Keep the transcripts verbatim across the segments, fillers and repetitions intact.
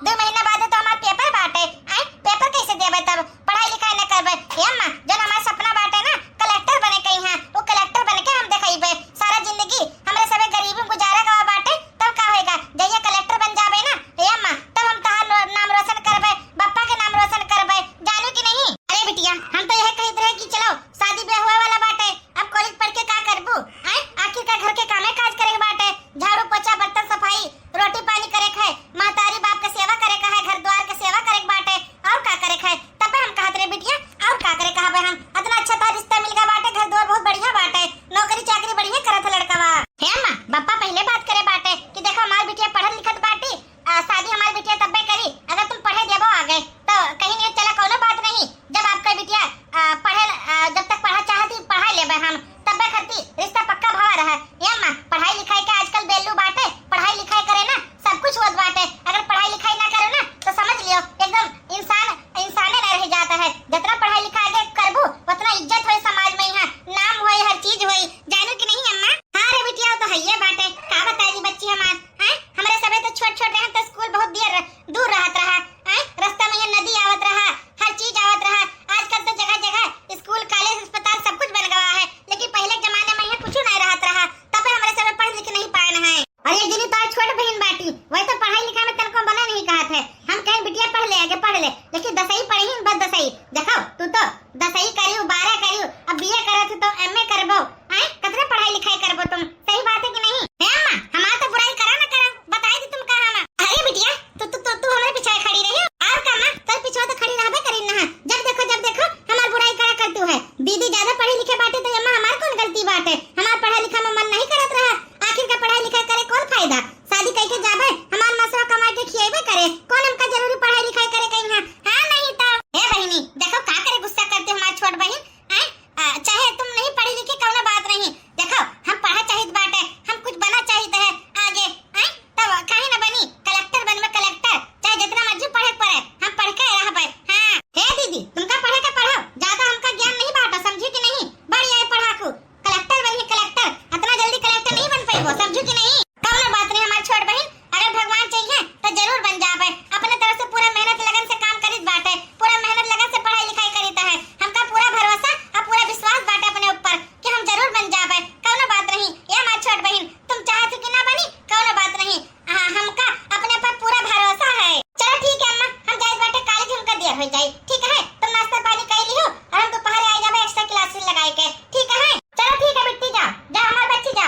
दुइ महीना बाद तो हमार पेपर बाटे, आय, पेपर कैसे देबे तब? पढ़ाई लिखाई न करबे। ए अम्मा, जौन हमार सपना बाटे ना, कलेक्टर बने कहीं है, वो कलेक्टर बन के हम देखइबे। सारा जिंदगी हमरे सबे गरीबी में गुजारे गवा बाटे, तब का होएगा? जहिया कलेक्टर बन जाबे ना, ए अम्मा, तब हम तहार नो-, नाम रोशन करबे, बप्पा के नाम रोशन करबे, जानू कि नहीं? अरे बिटिया, हम तो यह कहित रहे कि चलो, शादी ब्याह होए वाला बाटे, अब कॉलेज पढ़ के का करबू? आय, आखिर का घर के कामे काज करे के बाटे, झाड़ू पोछा, बर्तन सफाई, रोटी पानी करे के है, महतारी बाप के सेवा करे के है, घर द्वार के सेवा करे के बाटे, और का करे के है? तबे हम कहत रहे बिटिया, और का करे कहबे हम, इतना अच्छा तोहार रिश्ता मिल गया बाटे, घर द्वार बहुत बढ़िया बाटे, नौकरी चाकरी बढ़िया करत है लड़कवा। हे अम्मा, बप्पा पहले बात करे बाटे कि देखो हमार बिटिया पढ़त लिखत बाटी, आ, शादी हमार बिटिया तब्बे करी, अगर तुम पढ़े देबो आगे तो कहीं नहीं चला, कौनो बात नहीं। जब आपका बिटिया, आ, पढ़े, आ, जब तक पढ़ा चाहती पढ़ा लेबे हम, तब्बे करती, रिश्ता पक्का भवा रहा। ए अम्मा, पढ़ाई लिखाई के आजकल value बाटे, पढ़ाई लिखाई करे ना सब कुछ होत बाटे। अगर पढ़ाई लिखाई ना करो ना तो समझ लियो एकदम इंसान इंसाने ना रह जाता है। जितना पढ़ाई लिखाई आगे करबू उतना इज्जत होई समाज में, यहाँ नाम होई, हर चीज होई, जानू कि नहीं अम्मा? हाँ रे बिटिया, वो तो हइये बाटे। का बताई बच्ची हमार, हैं? हमरे सबे तो छोट छोट रहन तो स्कूल बहुत देर रह-, दूर रहत रहा, हैं? रास्ता में ये नदी आवत रहा, हर चीज आवत रहा। आजकल तो जगह जगह स्कूल, कॉलेज, अस्पताल सब कुछ बन गवा है, लेकिन पहले के जमाने में ये कुछ नहीं रहत रहा, तबे हमरे सबे पढ़ लिख नहीं पाए हैं। और ये जिनी तोहार छोट बहिन बाटी, वही तो पढ़ाई लिखाई में तनको मना नहीं कहत है। हम कहें बिटिया पढ़ ले, आगे पढ़ ले, लेकिन दसई पढ़ी बस दसई। देखो तू तो दसई करियो, बारह करियो, अब बीए करत हो तो एमए करबो, हैं? कतने पढ़ाई लिखाई करबो तुम? सही बात है कि नहीं? हे अम्मा, हमार तो बुराई करा ना करा, बताई दी तुम का हम। अरे बिटिया, तू, तू, तू, तू हमरे पीछे खड़ी रही हो? और का माँ, तोर पीछे तो खड़ी रहबे करी ना। जब देखो, जब देखो, हमार बुराई करा करती है। दीदी ज्यादा पढ़ी लिखे बाटे तो अम्मा हमार कौन गलती बाटे? हमार पढ़ा लिखा में मन नहीं करत रहा, आखिर का पढ़ाई लिखाई करे कौन फायदा? शादी कई के जाबे, हमार मसवा कमाई के खिएबे करे, कौन हमका जरूरी पढ़ाई लिखाई करे कहीं है? हाँ, नहीं तो। हे बहिनी, देखो का करे गुस्सा करते हो हमार छोट बहिन, हैं? आ, चाहे तुम नहीं पढ़ी लिखी, कौनो बात नहीं। देखो, हम पढ़ा चाहित बाटे, हम कुछ बना चाहित है आगे, हैं? तब काहे न बनी? कलेक्टर बनबे, कलेक्टर, चाहे जितना मर्जी पढ़े के पड़े, हम पढ़ के रहबे। हाँ। हे दीदी, तुमका पढ़े के पढ़ो, ज्यादा हमका ज्ञान नहीं बाटो, समझी कि नहीं? बड़ी आई पढ़ाकू, कलेक्टर बनी कलेक्टर, इतना जल्दी कलेक्टर नहीं बन पाइबो, समझू कि नहीं? कौनो बात नहीं हमार छोट बहिन, अगर भगवान चाहिए तो जरूर बन जाबे। अपने तरफ से पूरा मेहनत लगन से काम करित बाटे, पूरा मेहनत लगन से पढ़ाई लिखाई करित है। हमका पूरा भरोसा और पूरा विश्वास बाटे अपने ऊपर कि हम जरूर बन जाबे। कौनो बात नहीं, ये हमार छोट बहिन, तुम चाहत हो कि ना बनी, कौनो बात नहीं। हाँ, हमका अपने पर पूरा भरोसा है। चलो ठीक है अम्मा, हम जाइत बाटे कॉलेज, हमका देर हो जाई। ठीक है, तुम नाश्ता पानी कर लियो और हम दोपहर आ जाबे extra classes लगाए के। ठीक है, चलो ठीक है बिट्टी, जा, जा हमार बच्ची, जा।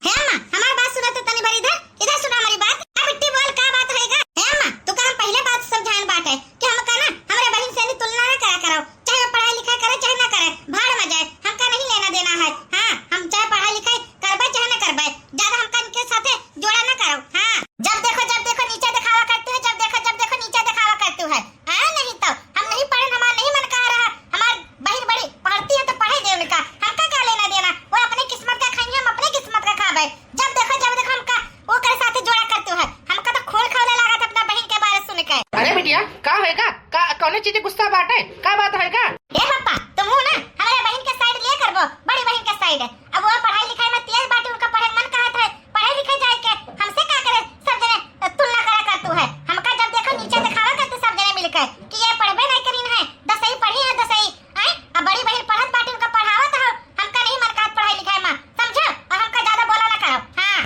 हे अम्मा, हमार बात सुना तो तनी भर इधर, इधर सुना हमारी बात। अब बिट्टी बोल, का बात होएगा? हे अम्मा, तू का हम पहले बात समझाएन बाटे कि हमका ना हमरे बहिन से नी तुलना ना करा करो, चाहे वो पढ़ाई लिखाई करे चाहे ना करे, भाड़ में जाए, हमका नहीं लेना देना है। हाँ, हम चाहे पढ़ाई लिखाई करबे चाहे ना करबे, ज्यादा हमका इनके साथे जोड़ा ना करो। हाँ, जब देखो जब देखो नीचा दिखावा करती है, जब देखो जब देखो नीचा दिखावा करती है। हाँ, नहीं तो हम नहीं पढ़े, हमार नहीं मन कहा रहा, हमार बहिन बड़ी पढ़ती है तो पढ़े दे उनका, हमका का लेना देना, वो अपने किस्मत का खाई, हम अपने किस्मत का खाबे। जब देखो जब देखो हमका ओकरे साथे जोड़ा करती है, हमका तो खून खौले लागत अपना बहिन के बारे सुन के। अरे बिटिया, का होएगा? का कौनो चीज गुस्सा बाटे? का बात होएगा? ए पापा, तुम हो ना हमारे बहिन के side लिया करबो, बड़ी बहिन के side। अब वो पढ़ाई लिखाई में तेज बाटी, उनका पढ़े मन कहत है, पढ़े लिखे जाए के, हमसे का करे सब जने तुलना करा करतू है। हमका जब देखो नीचे दिखावा करतू सब जने मिलके कि ये पढ़बे नहीं करीन है, दसई पढ़ी है दसई, हैं? अब बड़ी बहिन पढ़त बाटी, उनका पढ़ावत हो, हमका नहीं मन कहत पढ़ाई लिखाई में, समझो? और हमका ज्यादा बोला ना करो। हाँ।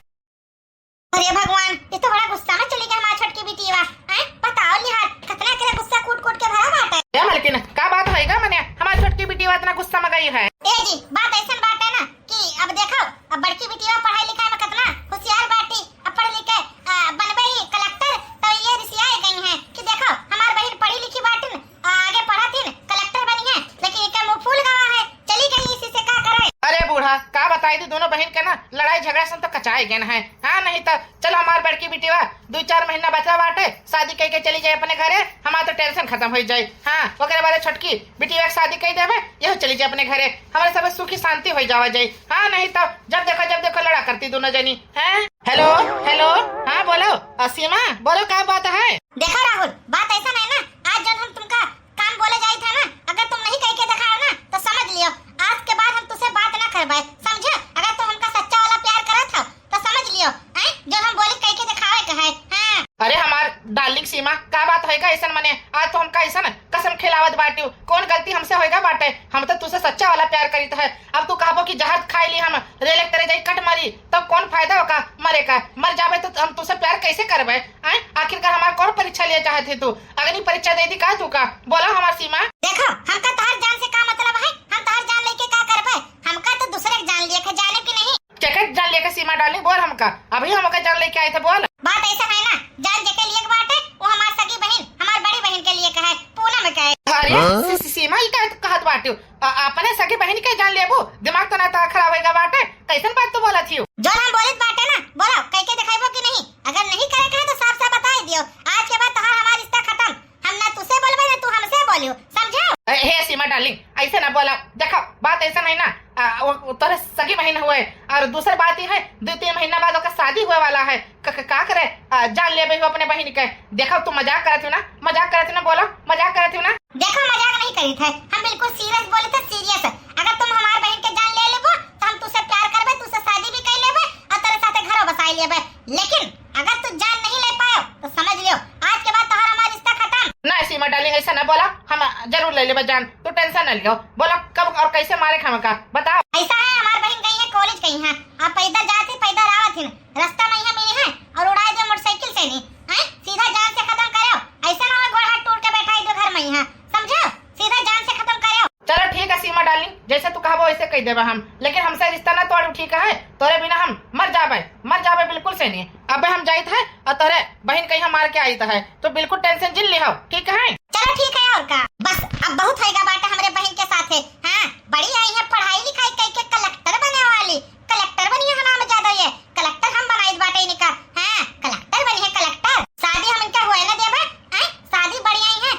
अरे भगवान, ये तो बड़ा गुस्सा में चली गई हमार छोटकी बिटिया। हैं? बताओ लिहार, कितना एकरा गुस्सा कूट कूट के भरा बाटे। ए मलकिन, का बात होएगा मने? हमार छोटकी बिटिया इतना गुस्सा में गई है। ए जी, बात ऐसन बाटे ना कि अब देखो, अब बड़की बिटिया पढ़ाई लिखाई में कितना होशियार बाटी, अब पढ़ लिख के, आ, बनबे ही कलेक्टर, तो ये रिसियाए गई हैं कि देखो, हमार बहिन पढ़ी लिखी बाटिन, आ, आगे पढ़तिन, कलेक्टर बनी है, लेकिन इनका मुंह फूल गवा है, चली गई इसी से का करे। अरे बूढ़ा, का बताई दी दोनों बहिन के ना, लड़ाई झगड़ा से तो कचाए गए हैं। हाँ, नहीं तो चलो, हमार बड़की बिटिया दुइ चार महीना बचा बाटे, शादी कई के चली जाए अपने घरे, हमार तो tension खत्म हो जाए। हाँ, ओकरे बाद छोटकी बिटिया के शादी कई देवे, यह चली जाए अपने घरे, हमारे सब सुखी शांति हो जावा जाए। हाँ, नहीं तो जब देखो, जब देखो लड़ा करती दोनों जनी। हैं? Hello, hello, हाँ बोलो। अ, सीमा, बोलो का बात है? देखो राहुल, बात ऐसा नहीं ना, आज जब हम तुमका काम बोले जाई था ना, अगर तुम नहीं कह के दिखाओ ना, तो समझ लियो, आज के बाद हम तुझसे बात ना करबे, समझो? अगर तुम हमका सच्चा वाला प्यार करत हो, तो समझ लियो, हैं? जो हम बोली कह के दिखावे के है, हाँ। अरे हमार डार्लिंग सीमा, का बात होइगा ऐसन मने? आज तो हमका ऐसन कसम खिलावत बाटिउ। कौन गलती हमसे होइगा बाटे? हम तो तुसे सच्चा वाला प्यार करीत है। अब तू कहबो कि जहर खाई ली हम, रेलक तरे जाई कट मरी, तब कौन फायदा होगा मरे का? मर जाबे तो हम तुसे प्यार कैसे करबे? आय, आखिरकार हमार कौन परीक्षा लिए चाहत है तू? अग्नि परीक्षा दे दी का तू का? बोला हमार सीमा। देखो, हमका तोहर जान से का मतलब है? हम तोहर जान लेके का करबे? हमका तो दूसरे के जान लिए के जाने की नहीं। केकर जान लेके सीमा डार्लिंग, बोल हमका। अभी हम ओकर जान लेके आई थे, बोल। बात ऐसा है ना, जान जेके लिए के बाटे, वो हमार सगी बहिन, हमार बड़ी बहिन के लिए का है, पूनम के है। अरे, हाँ? सी-, सी-, सीमा, ई का कहत बाटिउ? अ-, अपने सगी बहिन के जान लेबू? दिमाग तो ना तो खराब होइगा बाटे, कैसन बात तू बोलत हिउ? जो हम बोलित बाटे ना, बोलो, कह के दिखाइबो कि नहीं? अगर नहीं करे के है तो साफ साफ बताई दियो, आज के बाद तोहार हमार रिश्ता खत्म। हम ना तुसे बोलबे ना तू हमसे बोलियो, समझो? ए, हे सीमा डार्लिंग, ऐसे ना बोला। देखो, बात ऐसा नहीं ना, आ, वो, वो तोहरे सगी बहिन हुए, और दूसर बात ये है, दो तीन महीना बाद ओकर शादी हुए वाला है। क-, क-, का करे? आ, जान लेबे हो अपने बहिन के। देखो, तू मजाक करत हो ना, मजाक करत हो ना, बोलो, मजाक करत हो ना। देखो, मजाक नहीं करीत है, हम बिल्कुल serious बोलित है, serious। अगर तुम हमार बहिन के जान ले लेबो, तो हम तुसे प्यार करबे, तुसे शादी भी कर लेबे, और तेरे साथे घरो बसाई लेबे। लेकिन अगर तू जान नहीं ले पायो, तो समझ लियो, आज के बाद तोहर हमार रिश्ता खत्म। ना सीमा डार्लिंग, ऐसा ना बोला, हम जरूर ले लेबे जान, तू tension ना लियो। बोलो, कब और कैसे मारे खामका, बताओ। ऐसा है, हमार बहिन गई है college गई है, आप पैदल जात ही, पैदल आवत ही, रास्ता में यहाँ मिली है और उड़ाई दे मोटरसाइकिल से नहीं, हैं? सीधा जान से खत्म करो, ऐसा ना हो गोड़ हाथ टूट के बैठाई दो घर में यहाँ, समझो? सीधा जान से खत्म करो। चलो ठीक है सीमा डार्लिंग, जैसे तू कहबो वैसे कह देबा हम, लेकिन हमसे रिश्ता ना तोड़ू, ठीक है? तोरे बिना हम मर जाबे, मर जाबे बिल्कुल से नहीं। अबे हम जाइत है और तोरे बहिन कहीं मार के आइत है, तो बिल्कुल tension जिन लिहो, ठीक है? चलो ठीक है, और का, बस अब बहुत होइगा बाटे हमरे बहिन के साथे। हाँ, बड़ी आई है पढ़ाई लिखाई कई के collector बने वाली, collector बनी है नाम ज्यादा ये, collector हम बनाइत बाटे इनका। हाँ, collector बनी है, collector। शादी हम इनका हुए ना देबे, हैं? शादी बड़ी आई है,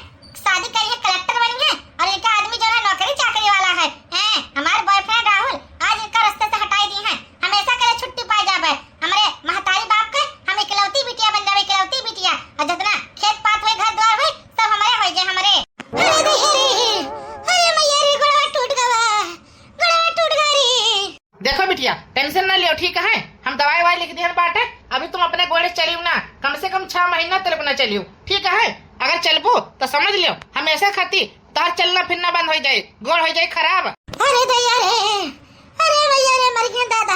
शादी करी है, collector बनी है, और इनका आदमी जो है नौकरी चाकरी वाला है। हैं? हमार boyfriend राहुल आज इनका रास्ते से हटाई दी है, हमेशा के लिए छुट्टी पाई जाबे। हमरे महतारी बाप के हम इकलौती बिटिया बन जाबे, इकलौती बिटिया। और जितना खेत पात होई, घर द्वार होई, सब हमरे होई जे हमरे। अरे रे, अरे, अरे मैया रे, गोड़वा टूट गवा, गोड़वा टूट गवा रे। देखो बिटिया, tension ना लियो, ठीक है? हम दवाई ववाई लिख दिहन बाटे, अभी तुम अपने गोड़े चलियो ना, कम से कम छह महीना तलक ना चलियो, ठीक है? अगर चलबू तो समझ लियो, हमेशा खाती तोहर चलना फिरना बंद हो जाए, गोड़ हो जाए खराब। अरे दैया रे, अरे भैया रे, मर गया दादा,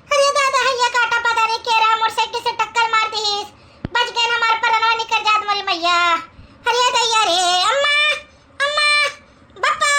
अरे दादा, हैया काटा पता नहीं के रहा, मोटरसाइकिल से टक्कर मार दीस, बच गए हमार परनवा निकल जात मोरी मैया। अरे दैया रे, अम्मा, अम्मा, बप्पा,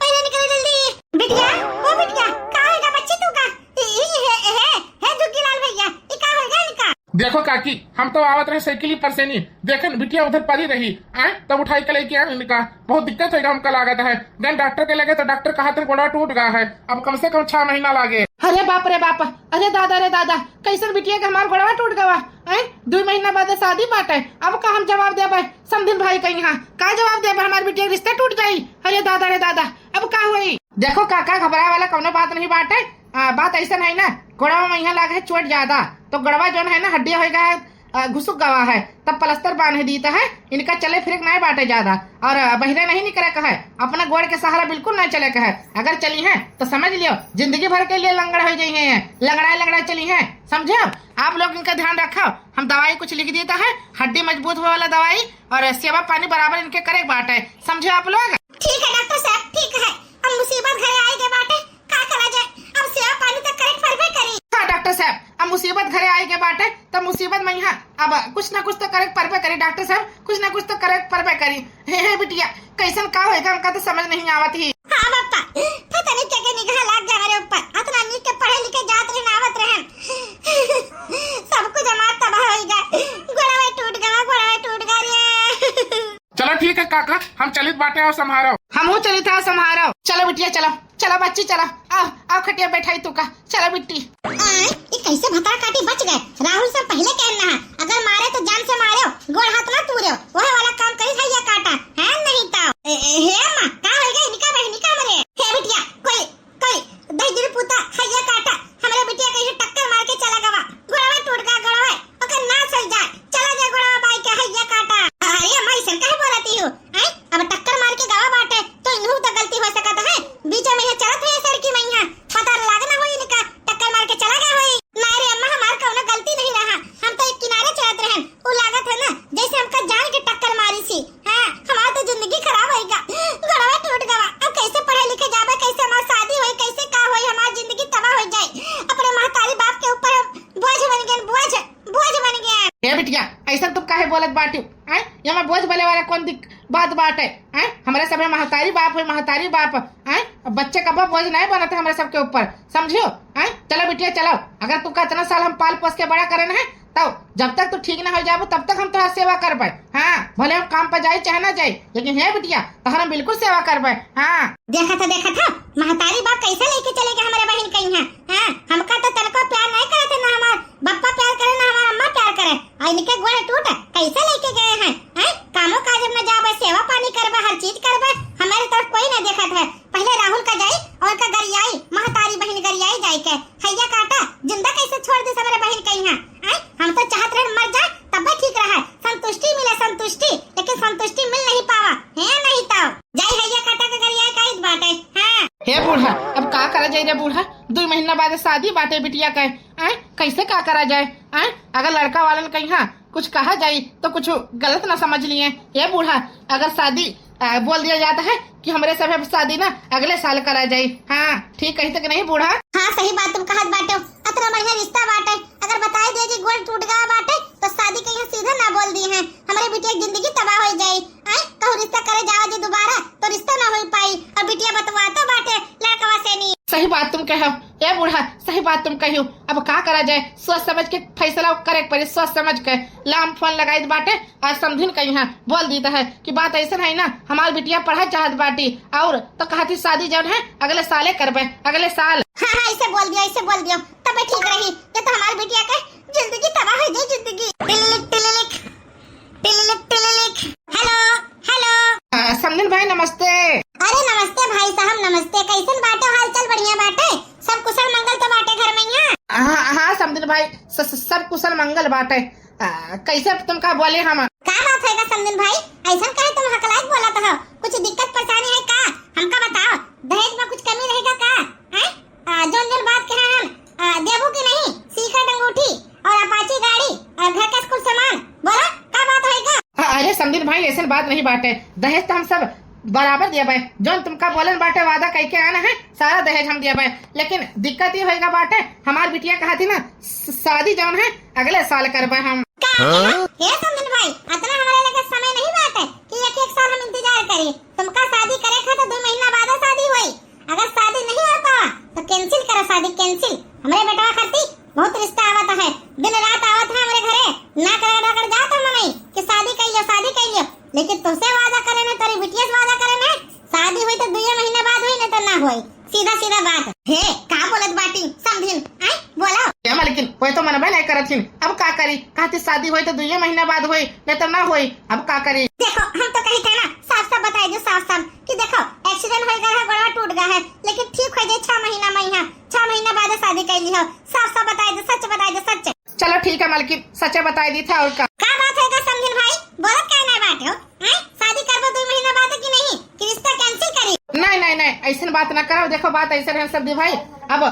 पहले निकलो जल्दी। बिटिया, ओ बिटिया, का होइगा बच्ची तू का? ई, ई, हे, हे, हे, जुग्गीलाल भैया, ई का होइगा इनका? देखो काकी, हम तो आवत रहे साइकिल ही पर से नहीं, देखन बिटिया उधर पड़ी रही, आए तब उठाई के लेके आए इनका। बहुत दिक्कत होइगा हमका लागत है। गन डॉक्टर के लगे तो डॉक्टर कहा थे गोड़ा टूट गया है, अब कम से कम छह महीना लागे। अरे बाप रे बाप, अरे दादा रे दादा, कैसन बिटिया के हमार गोड़वा टूट गवा। हैं? दुई महीना बाद शादी बाटे, अब का हम जवाब देबे? समधिन भाई कहीं हाँ, का जवाब देबे? हमार बिटिया के रिश्ता टूट जाई। अरे दादा रे दादा, अब का होई? देखो काका, घबराए वाला कौनो बात नहीं बाटे। आ, बात ऐसा नहीं ना, गोड़वा में यहाँ लागे है चोट ज्यादा, तो गोड़वा जौन है ना, हड्डिया होइगा है, आ, घुसुक गवा है, तब प्लास्टर बांध दीत है। इनका चले फिरे के नहीं बाटे ज्यादा, और, आ, बहिरे नहीं निकरे के है, अपना गोड़ के सहारा बिल्कुल नहीं चले के है। अगर चली हैं तो समझ लियो, जिंदगी भर के लिए लंगड़ा हो जाई हैं, लंगड़ा लंगड़ा चली हैं, समझे? आप लोग इनका ध्यान रखो, हम दवाई कुछ लिख देता है, हड्डी मजबूत हुए वाला दवाई, और सेवा पानी बराबर इनके करे के बाटे, समझे आप लोग? ठीक है डॉक्टर साहब, ठीक है, अब मुसीबत घरे आई के बाटे, का करा जाए, अब सेवा पानी तो करे के परबे करी। हाँ डॉक्टर साहब, अब मुसीबत घरे आई के बाटे, तो मुसीबत में यहाँ अब कुछ ना कुछ तो करे के परबे करी डॉक्टर साहब, कुछ ना कुछ तो करे के परबे करी। हे, हे बिटिया, कैसन का होइगा, हमका तो समझ नहीं आवत ही। हाँ बप्पा, पता नहीं के के निगाह लाग गया मेरे ऊपर। अतना नीक के पढ़े लिखे जात रहे ना आवत रहे। सब कुछ हमार तबाह होइगा। गोड़वा टूट गवा, गोड़वा टूट गवा रे। चलो ठीक है काका, हम चलित बाटे, आओ संभारो। हमहू चलित है, संभारो। चलो बिटिया, चलो, चलो बच्ची, चलो, आओ, आओ खटिया बैठाई तू का, चलो बिट्टी। आय, ई कैसे भतरा काटी बच गए? राहुल से पहले कहना है, अगर मारे तो जान से मारो, गोड़ हाथ ना तूरो, वह वाला काम करी हैया काटा, है नहीं तो। ए, ए, हे अम्मा, का होइगा इनका बहनी का मरे? हे बिटिया, कोई, कोई, दहिजरी पूता, हैया काटा, हमरे बिटिया कहीं टक्कर मार के चला गवा, गोड़वा टूट गया, गोड़वा, ओकर ना चल जाए, चला जाए गोड़वा बाई के हैया काटा। अरे अम्मा, ऐसन काहे बोलती हो? हैं? अब टक्कर मार के गवा बाटे, तो इनहू तो गलती हो सकत है। बीच में ये चलत हुए सड़की में यहाँ, पता लाग ना होई इनका, टक्कर मार के चला गया होई। ना रे अम्मा, हमार कौनो गलती नहीं रहा, हम तो एक किनारे चलत रहन। वो लागत है ना, जैसे बाटी, आय? ये में बोझ बने वाला कौन दिक-, बात बाटे, आय? हमरे सब में महतारी बाप होई, महतारी बाप, आय? अब बच्चे कबो बोझ नहीं बनत है हमरे सबके ऊपर, समझियो, आय? चलो बिटिया, चलो, अगर तू का इतना साल हम पाल पोस के बड़ा करन है, तब जब तक तू ठीक ना हो जाबू, तब तक हम तोहार सेवा करबे। हाँ, भले हम काम पर जाई चाहे ना जाई, लेकिन हे बिटिया, तोहर हम बिल्कुल सेवा करबे। हाँ। देखा था, देखा था, महतारी बाप कैसे लेके चले गए हमारे बहन के यहाँ। हाँ, हमका तो तनको प्यार नहीं करत है, ना हमार बप्पा प्यार करे, ना हमार अम्मा प्यार करे। और इनके गोड़ टूट कैसे लेके गए हैं, हैं? कामों काज में जाबे, सेवा पानी करबे, हर चीज करबे, हमारे तरफ कोई ना देखत है। पहले राहुल का जाई और का गरियाई, महतारी बहन गरियाई जाई के। हैया काटा, जिंदा कैसे छोड़ दिस हमरे बहिन के इहाँ? आय, हम तो चाहत रहन मर जाए, तब्बे ठीक रहा, संतुष्टि मिले, संतुष्टि, लेकिन संतुष्टि मिल नहीं पावा, है नहीं तो। जाई हैया काटा के गरियाई का इत बाटे, हाँ। हे बूढ़ा, अब का करा जाई रे बूढ़ा, दुई महीना बाद शादी बाटे बिटिया के, आय, कैसे का करा जाए? आय, अगर लड़का वालन के इहाँ कुछ कहा जाई तो कुछ गलत ना समझ लिए। ए बूढ़ा, अगर शादी, आ, बोल दिया जाता है कि हमरे सब अब शादी ना अगले साल करा जाई। हाँ, ठीक कही तक नहीं बूढ़ा? हाँ, सही बात तुम कहत बाटे। अतना बढ़िया रिश्ता बाटे, अगर बताई दिया कि गोड़ टूट गवा बाटे तो शादी के यहाँ सीधा ना बोल दी है। हमरे बिटिया की जिंदगी तबाह हो जाई। आय, कहूँ रिश्ता करे जावा जी दोबारा तो रिश्ता ना हो पाई। और बिटिया बतवा तो बाटे लड़कवा से नहीं। सही बात तुम कहो। ए बूढ़ा, सही बात तुम कहियो। अब का करा जाए, सोच समझ के फैसला करे के पड़ी, सोच समझ के। ला हम फोन लगाइत बाटे और समधिन के इहाँ बोल दीत है कि बात ऐसन है ना, हमार बिटिया पढ़ा चाहत बाटी और तो कहती शादी जौन है अगले साले करबे, अगले साल। हाँ, हाँ, ऐसे बोल दियो, ऐसे बोल दियो, तबे ठीक रही। ये तो हमार बिटिया के जिंदगी तबाह हो जाई, जिंदगी। टिलिलिक, टिलिलिक, टिलिलिक, टिलिलिक। हेलो, हेलो। आ, समधिन भाई, नमस्ते। अरे नमस्ते भाई साहब, नमस्ते। कैसन बाटे, हाल चाल बढ़िया बाटे? सब कुशल मंगल तो बाटे घर में यहाँ? हाँ, हाँ, समधिन भाई, स-, स-, सब कुशल मंगल बाटे। आ, कैसे तुमका बोले हम? का बात है का समधिन भाई, ऐसन काहे तुम हकलाइत बोलत हो? कुछ दिक्कत परेशानी है का? हमका बताओ, दहेज में कुछ कमी रहेगा का? हैं? आ, जौन जौन बात कहे हम, आ, देबू कि नहीं? सीकर अंगूठी और अपाची गाड़ी और घर का कुल सामान, बोला का बात होएगा? हाँ, अरे समधिन भाई, ऐसन बात नहीं बाटे, दहेज तो हम सब बराबर देबे। जौन तुमका बोलन बाटे, वादा कइके आना है, सारा दहेज हम देबे। लेकिन दिक्कत ये होएगा बाटे, हमार बिटिया कहती ना, स-, शादी जौन है अगले साल करबे हम। का? हाँ? हे समधिन भाई, अतना हमारे लगे समय नहीं बाटे कि एक एक साल हम इंतजार करी। तुमका शादी करे खा तो दो महीना बाद शादी होई। अगर शादी नहीं हो पावा तो cancel करो शादी, cancel। हमरे बेटवा खाती बहुत रिश्ता आवत है, दिन रात आवत है हमरे घरे, नाक रगड़ रगड़ जात है मनई कि शादी कर लियो, शादी कर लियो। लेकिन तुमसे वादा करे ने, तोरी बिटिया से वादा करे ने, शादी हुई तो दुइये महीना बाद हुई, नहीं तो ना हुई। सीधा सीधा बात। हे, का बोलत बाटी समधिन? आय, बोलो। ए मालकिन, कोई तो मनबे नहीं करत हिन, अब का करी? कहती शादी हुई तो दुइये महीना बाद हुई, नहीं तो ना हुई, अब का करी? देखो, हम तो कही थे ना, साफ साफ बताई दो, साफ साफ कि देखो, accident हो गया है, गोड़वा टूट गया है, लेकिन ठीक हो जाए छह महीना में यहाँ, छह महीना बाद शादी कर लिहो। साफ साफ बताई दो, सच बताई दो, सच। चलो ठीक है मालकिन, सचे बताई दी था और का। का बात है का समधिन भाई, बोलत काहे ना बाटे हो? हैं? शादी करबो दो महीना बाद कि नहीं, कि रिश्ता cancel करी? नहीं, नहीं, नहीं, ऐसन बात ना करो। देखो, बात ऐसे रहे समधिन भाई, अब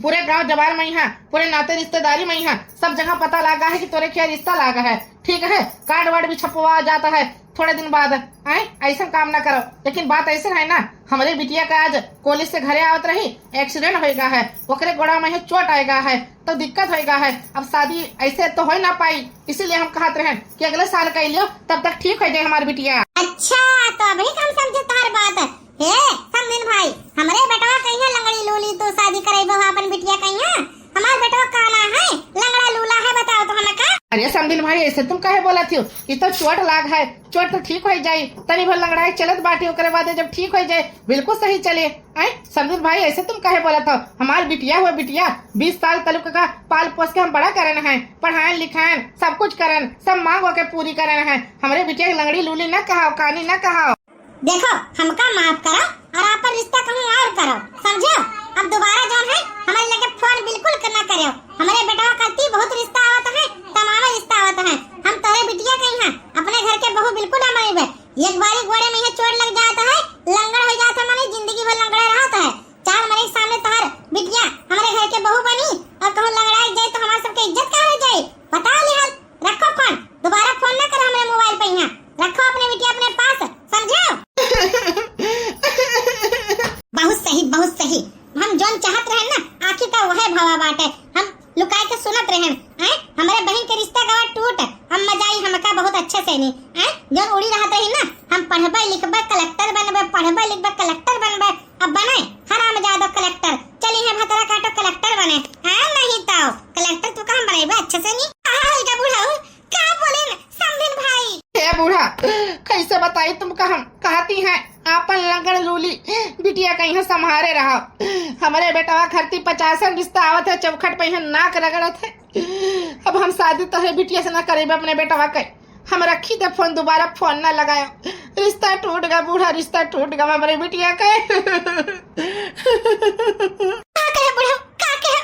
पूरे गांव जवार में यहाँ, पूरे नाते रिश्तेदारी में यहाँ, सब जगह पता लागा है कि तोरे क्या रिश्ता लागा है, ठीक है? कार्ड वार्ड भी छपवा जाता है थोड़े दिन बाद, हैं? ऐसन काम ना करो। लेकिन बात ऐसे है ना, हमरे बिटिया का आज कॉलेज से घरे आवत रही, accident होएगा है, ओकरे गोड़ा में है चोट आएगा है, तो दिक्कत होएगा है। अब शादी ऐसे तो हो ना पाई, इसीलिए हम कहत रहे कि अगले साल कर लियो, तब तक ठीक हो जाए हमार बिटिया। अच्छा, तो अभी का हम समझे तोहर बात। हे समधिन भाई, हमरे बेटवा कहिया लंगड़ी लूली तू शादी करेबो अपन बिटिया कहिया? हमार बेटवा काना है, लंगड़ा लूला है, बताओ तो हमका। अरे समधिन भाई, ऐसे तुम काहे बोलत हो? ये तो चोट लाग है, चोट तो ठीक हो जाई, तनी भर लंगड़ाई चलत बाटी, ओकरे बाद जब ठीक हो जाए बिल्कुल सही चले। आय, समधिन भाई, ऐसे तुम काहे बोलत हो? हमार बिटिया हुआ बिटिया, बीस साल तलुक का पाल पोस के हम बड़ा करन है, पढ़ाएन लिखाएन, सब कुछ करन, सब मांग ओके पूरी करन है। हमरे बिटिया के लंगड़ी लूली ना कहाओ, कानी ना कहाओ। देखो, हमका माफ करो और आपन रिश्ता कहूँ और करो, समझो? अब दोबारा जौन है, हमरे लगे फोन बिल्कुल क-, ना करो। हमरे बेटवा करती बहुत रिश्ता आवत है, तमाम रिश्ता आवत है। हम तोरे बिटिया के यहाँ अपने घर के बहू बिल्कुल ना मनइबे। एक बारी गोड़े में ये चोट लग जात है, लंगड़ हो जात है, माने जिंदगी भर लंगड़ा रहत है। चार मरे के सामने तोहर बिटिया हमरे घर के बहू बनी और कहूँ लंगड़ाई जाए तो हमार सबके इज्जत का हो जाए? बताओ लिहाल, रखो फोन, दोबारा फोन ना करो हमरे मोबाइल पे यहाँ, रखो अपने बिटिया अपने पास, समझो? बहुत सही, बहुत सही। हम जौन चाहत रहे ना, आँखी का वह भावा बाटे। हम लुकाए के सुनत रहे, हैं? हमरे बहन के रिश्ता गवा टूट, हम मजाई हमका बहुत अच्छे से तेनी, हैं? जौन उड़ी रहत रही ना, हम पढ़बे लिखबे कलेक्टर बनबे, पढ़बे लिखबे कलेक्टर बनबे, अब बने हरामजादा कलेक्टर। चली है भतरा काटो कलेक्टर बने, हैं? नहीं तो कलेक्टर तू का हम बनइबे अच्छे से नहीं। कहा होइगा बुढ़ऊ, का बोले न समधिन भाई? हे बूढ़ा, कैसे बताई तुमका हम, कहती हैं आपन लंगड़ लूली बिटिया कहीं संभारे रहा। हमरे बेटवा खरती पचासन रिश्ता आवत है, चौखट पे यहाँ नाक रगड़त है। अब हम शादी तोहरे बिटिया से ना करेबे अपने बेटवा के। हम रखी दे फोन, दोबारा फोन ना लगायो। रिश्ता टूट गया बूढ़ा, रिश्ता टूट गया हमरे बिटिया के। का कहे बुढ़ऊ, का कहे?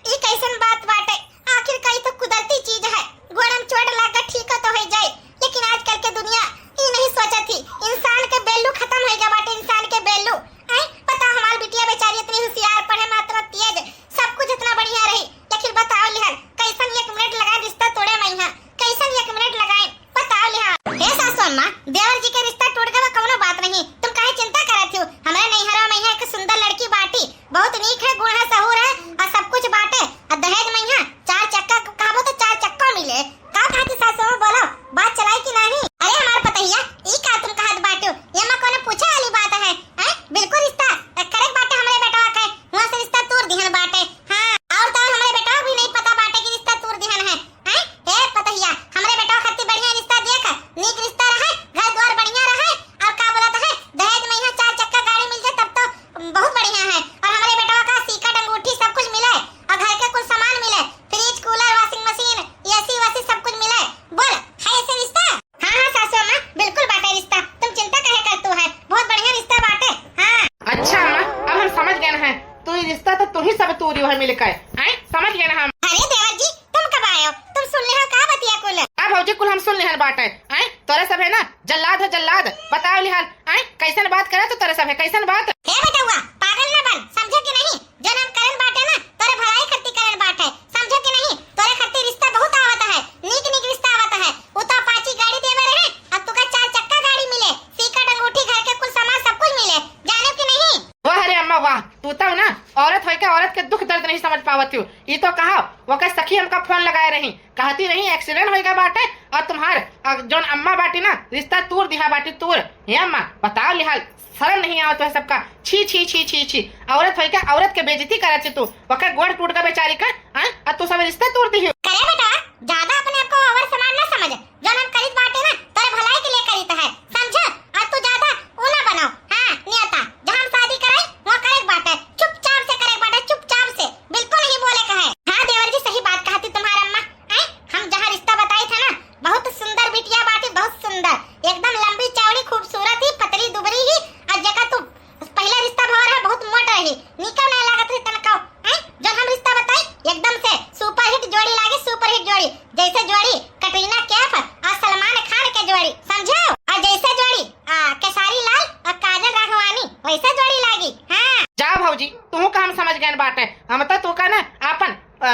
ई कैसन बात बाटे? आखिर कई तो कुदरती चीज है, गोड़ में चोट लाग के ठीक तो हो जाए, लेकिन आजकल के दुनिया ई नहीं सोचत ही। इंसान के value खत्म हो गया बाटे, इंसान के value। हैं? बताओ, हमार बिटिया बेचारी इतनी होशियार, पढ़े में इतना तेज, सब कुछ इतना बढ़िया रही, लेकिन बताओ लिहन, कैसन एक मिनट लगाए रिश्ता तोड़े में यहाँ, कैसन एक मिनट लगाए, बताओ लिहन। हे सासू अम्मा, देवर जी के रिश्ता टूट गवा, कौनो बात नहीं, तुम काहे चिंता करत हो? हमरे नैहरा में यहाँ एक सुंदर लड़की बाटी, बहुत नीक है, गुण है, सहूर है, और सब कुछ बाटे, और दहेज में यहाँ चार चक्का कहबो तो चार चक्का मिले। का कहती सासू अम्मा, बोलो, बात चलाई कि नहीं? अरे हमार पतहिया, ई का तुम कहत बाटू? ये में कोनो पूछे वाली बात है, हैं? बिल्कुल रिश्ता करे के बाटे हमरे बेटवा के, वहाँ से रिश्ता तूर दिहन बाटे। हाँ, और तो और हमरे बेटवा भी नहीं पता बाटे कि रिश्ता तूर दिहन है, हैं? हे पतहिया, हमरे बेटवा खातिर बढ़िया रिश्ता देख, नीक रिश्ता रहे, घर द्वार बढ़िया रहे, और का बोलत है, दहेज में यहाँ चार चक्का गाड़ी मिल जाए तब तो बहुत बढ़िया है। और हमरे बेटवा का सिकट, अंगूठी सब कुछ मिले, और घर के कुल सामान मिले, फ्रिज, कूलर, वॉशिंग मशीन, एसी वेसी सब कुछ मिले। बोल, है ऐसे रिश्ता? हाँ, हाँ, सासू अम्मा, बिल्कुल बाटे रिश्ता। तुम चिंता काहे करतू है? बहुत बढ़िया रिश्ता बाटे। हाँ। अच्छा अम्मा, अब हम समझ गए हैं। तू ये रिश्ता तो तू ही सब तूरियो है मिलकर। हैं? समझ गए ना हम। अरे देवर जी, तुम कब आयो? तुम सुन ले हो का बतिया कुल? अब भौजी कुल हम सुन लेहन बाटे। हैं? तोरे सब है ना, जल्लाद है जल्लाद। बताओ लिहाल, हैं? कैसन बात करे तो तोरे सब है, कैसन बात? हे बेटउआ, पागल ना बन, समझे कि नहीं? जौन हम करन बाटे ना, तोरे भलाई खातिर करन बाटे, समझे कि नहीं? तोरे खातिर रिश्ता बहुत आवत है, नीक नीक रिश्ता आवत है। उ तो अपाची गाड़ी देवे रहे, अब तुका चार चक्का गाड़ी मिले, सिकट, अंगूठी, घर के कुल सामान सब कुछ मिले, जाने कि नहीं? वाह रे अम्मा वाह, तू तो ना औरत होइके औरत के दुख दर्द नहीं समझ पावत हो। ई तो कहा, ओकर सखी हमका फोन लगाए रही, कहती रही accident होइगा बाटे, और तुम्हार, अ, जौन अम्मा बाटी ना, रिश्ता तूर दिहा बाटी तूर। हे अम्मा, बताओ लिहाल, शर्म नहीं आवत है सबका? छी, छी, छी, छी, छी। औरत होइके औरत के बेइज्जती करत छी तू। ओकर गोड़ टूट गए बेचारी का, हाँ? और तू सब रिश्ता तूर दिही। करे बेटा, ज्यादा अपने आप को over smart ना समझ। जौन हम करित बाटे ना, तोरे भलाई के लिए करित है, समझ? और तू ज्यादा ऊ ना बनाओ। हाँ, नियता, जहाँ हम शादी कराई, वहाँ करे के बाटे, चुपचाप से करे के बाटे, चुपचाप से, बिल्कुल नहीं बोले का है। हाँ देवर जी, सही बात कहती तुम्हार अम्मा। आए, हम जहाँ रिश्ता बताई था ना, बहुत सुंदर बिटिया बाटी, बहुत सुंदर, एकदम लंबी चौड़ी, खूबसूरत ही, पतली दुबरी ही, और जेका तू पहले रिश्ता भवा रहा, बहुत मोट रही, निका नहीं लागत रही तनका। हैं? जौन हम रिश्ता बताई, एकदम से superhit जोड़ी लागी, superhit जोड़ी, जैसे जोड़ी कटरीना कैफ और सलमान खान के जोड़ी, समझो? और जैसे जोड़ी, आ, खेसारी लाल और काजल राघवानी, वैसे जोड़ी लागी। हाँ। जा भौजी, तू का हम समझ गए बाटे, हम तो तू का ना अपन अ,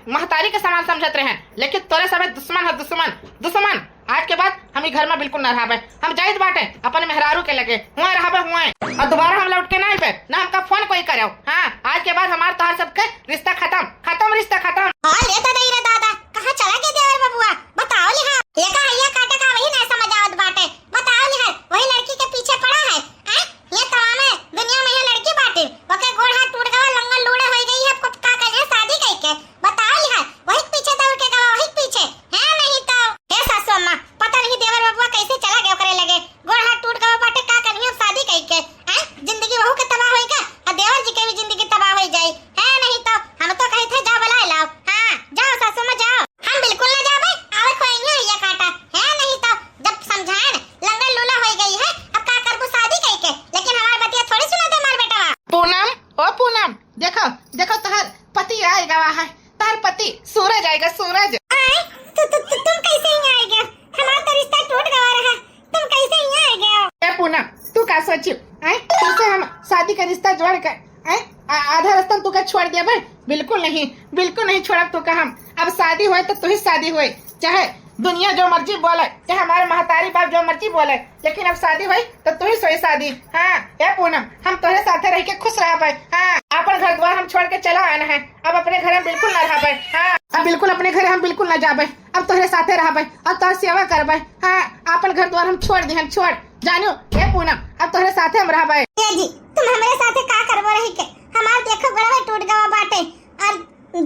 महतारी के समान समझत रहे, लेकिन तोरे सबे दुश्मन है, दुश्मन, दुश्मन। आज के बाद हम ई घर में बिल्कुल ना रहबे। हम जाइत बाटे अपन मेहरारू के लगे, हुए रहबे हुए, और दोबारा हम लौट के ना आइबे, ना हमका फोन कोई करे। हाँ, आज के बाद हमार तोहार सबके रिश्ता खत्म, खत्म रिश्ता खत्म। और रे दादा, रे दादा, कहाँ चला गया देवर बबुआ? बताओ लिहा, ये का हैया काटे का वही ना समझ आवत बाटे। बताओ लिहा, वही लड़की के पीछे पड़ा है, हैं? ये तमामे दुनिया में ये लड़की बाटे, ओके गोड़ हाथ टूट गवा, लंगड़ लूड़ा होई गई है, अब का करिए शादी कई के? बताओ लिहा, वही के पीछे दौड़ के गवा, वही के पीछे, है नहीं तो। हे सासू अम्मा, पता नहीं देवर बबुआ कैसे चला गया ओकरे लगे, गोड़ हाथ टूट गवा बाटे, का करिए अब शादी कई के? हैं? जिंदगी वहू के तबाह होई का, और देवर जी के भी जिंदगी तबाह होई जाई, है नहीं तो। हम तो कही थे जा बुलाए लाओ। हाँ, जाओ सासू अम्मा जाओ। हम बिल्कुल ना जाबे, आवे खोइया हैया काटा, है नहीं तो। जब समझाएन, लंगड़ लूला होई गई है, अब का करबू शादी कई के? लेकिन हमार बतिया थोड़ी सुना दे हमार बेटवा। पूनम, ओ पूनम, देखो, देखो तोहर पति आए गवा है, तोहर पति सूरज आएगा, सूरज। आए? तू, तू, तू, तुम कैसे ही आए गया? हमार तो रिश्ता टूट गवा रहा, तुम कैसे ही आए गया? ए पूनम, तू का सोची? आए? तुमसे हम शादी का रिश्ता जोड़ कर, आए? आ-, आधा रास्ता तू का छोड़ दिया बे? बिल्कुल नहीं, बिल्कुल नहीं छोड़ब तू का हम। अब शादी होए तो तू ही शादी होए, चाहे दुनिया जो मर्जी बोले, चाहे हमारे महतारी बाप जो मर्जी बोले, लेकिन अब शादी भई तो तू ही सोई शादी। हाँ, ए पूनम, हम तोहरे साथे रह के खुश रहबे। हाँ, आपन घर द्वार हम छोड़ के चला आना है, अब अपने घर में बिल्कुल ना रहबे। हाँ, अब बिल्कुल अपने घर हम बिल्कुल ना जाबे, अब तोहरे साथे रहबे, अब तोहर सेवा करबे। हाँ, आपन घर द्वार हम छोड़ दिहन, छोड़। जानो, ए पूनम, अब तोहरे साथे हम रहबे। ए जी, तुम हमरे साथे का करबो रही के? हमार देखो गोड़वा टूट गवा बाटे, और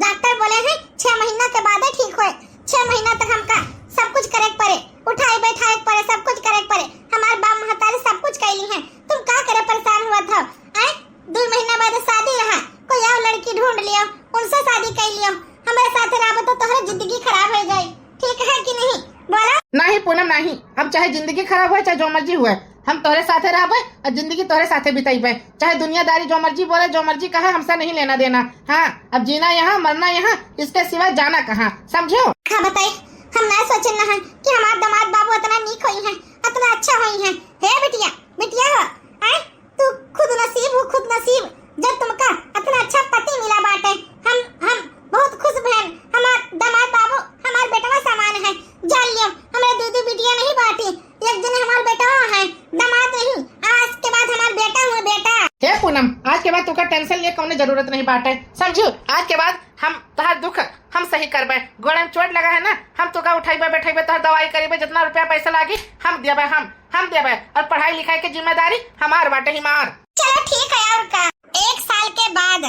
डॉक्टर बोले हैं छह महीना के बादे ठीक होए। छह महीना तक हमका सब कुछ करे के पड़े, उठाए बैठाए के पड़े, सब कुछ करे के पड़े। हमार बाप महतारी सब कुछ कैली हैं, तुम का करे परेशान हुआ था? आए, दो महीना बाद शादी रहा, कोई और लड़की ढूंढ लियो, उनसे शादी कर लियो। हमारे साथ रहबो तो तोहरा जिंदगी खराब हो जाए, ठीक है कि नहीं? बोलो। नहीं पूनम नहीं, अब चाहे जिंदगी खराब होए, चाहे जो मर्जी हुए, हम तोहरे साथे रहबे और जिंदगी तोहरे साथे बिताइबे। चाहे दुनियादारी जो मर्जी बोले, जो मर्जी कहे, हमसे नहीं लेना देना। हाँ, अब जीना यहाँ, मरना यहाँ, इसके सिवा जाना कहाँ, समझो? का बताई, हम ना सोचे ना है कि हमार दामाद बाबू इतना नीक होई हैं, इतना अच्छा होई हैं। हे बिटिया, बिटिया हो, आए, तू खुद नसीब हो, खुद नसीब, जब तुमका इतना अच्छा पति मिला बाटे। हम, हम बहुत खुश भएन। हमार दामाद बाबू हमार बेटवा समान है। जान लियो, हमरे दू दू बिटिया नहीं बाटी, एक जने हमार बेटवा है, दामाद नहीं। आज के बाद हमार बेटा हुए, बेटा। हे पूनम, आज के बाद तुका टेंशन लिए कौनो जरूरत नहीं बाटे, समझू? आज के बाद हम तोहार दुख हम सही करबे। गोड़ में चोट लगा है ना, हम तोका उठाइबे, बैठाइबे, तोहार दवाई करीबे, जितना रुपया पैसा लागी हम देबे, हम, हम देबे। और पढ़ाई लिखाई के जिम्मेदारी हमार बाटे, हमार। चलो ठीक है, और का, एक साल के बाद।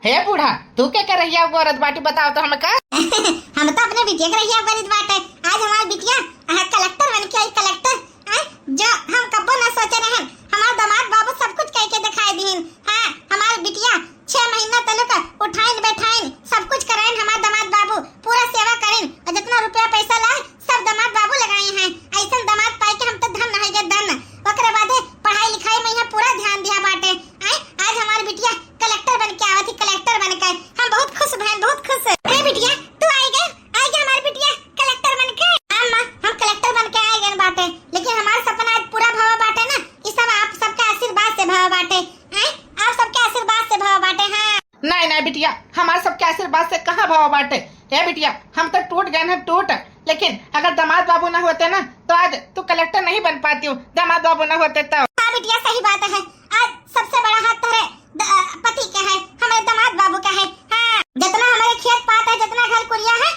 हे बूढ़ा, तू के के रहिया गोरत बाटी, बताओ तो हमका। हम तो अपने बिटिया के रहिया गोरत बाटे। आज हमार बिटिया, आहा, कलेक्टर बन के आई, कलेक्टर। आए, जो हम कब्बो ना सोचे रहन, हमार दामाद बाबू सब कुछ कह के दिखाई दीन। हाँ, हमार बिटिया छह महीना तलक उठाइन बैठाइन, सब कुछ कराइन हमार दामाद बाबू, पूरा सेवा करिन, और जितना रुपया पैसा लाए, सब दामाद बाबू लगाए हैं। ऐसन दामाद पाए के हम तो धन है गए, धन। ओकरे बादे पढ़ाई लिखाई में यहाँ पूरा ध्यान दिया बाटे। आए, आज हमार बिटिया कलेक्टर बन के आवत ही, कलेक्टर बन के। हम बहुत खुश भएन, बहुत खुश। अरे बिटिया, तू आई गए, आई गए हमार बिटिया कलेक्टर बन के। अम्मा, हम कलेक्टर बन के आई गए बाटे, लेकिन हमार सपना आज पूरा भवा बाटे ना, ये सब आप सबके आशीर्वाद से भवा बाटे। हैं? आप सबके आशीर्वाद से भवा बाटे। हाँ। नहीं, नहीं बिटिया, हमार सबके आशीर्वाद से कहाँ भवा बाटे? हे बिटिया, हम तो टूट गए हैं, टूट, लेकिन अगर दामाद बाबू ना होते ना, तो आज तू कलेक्टर नहीं बन पाती हूँ, दामाद बाबू ना होते तो। हाँ बिटिया, सही बात है। आज सबसे बड़ा हाथ तोहरे द-, पति के है, हमारे दामाद बाबू का है। हाँ, जितना हमारे खेत पात है, जितना घर कुरिया है,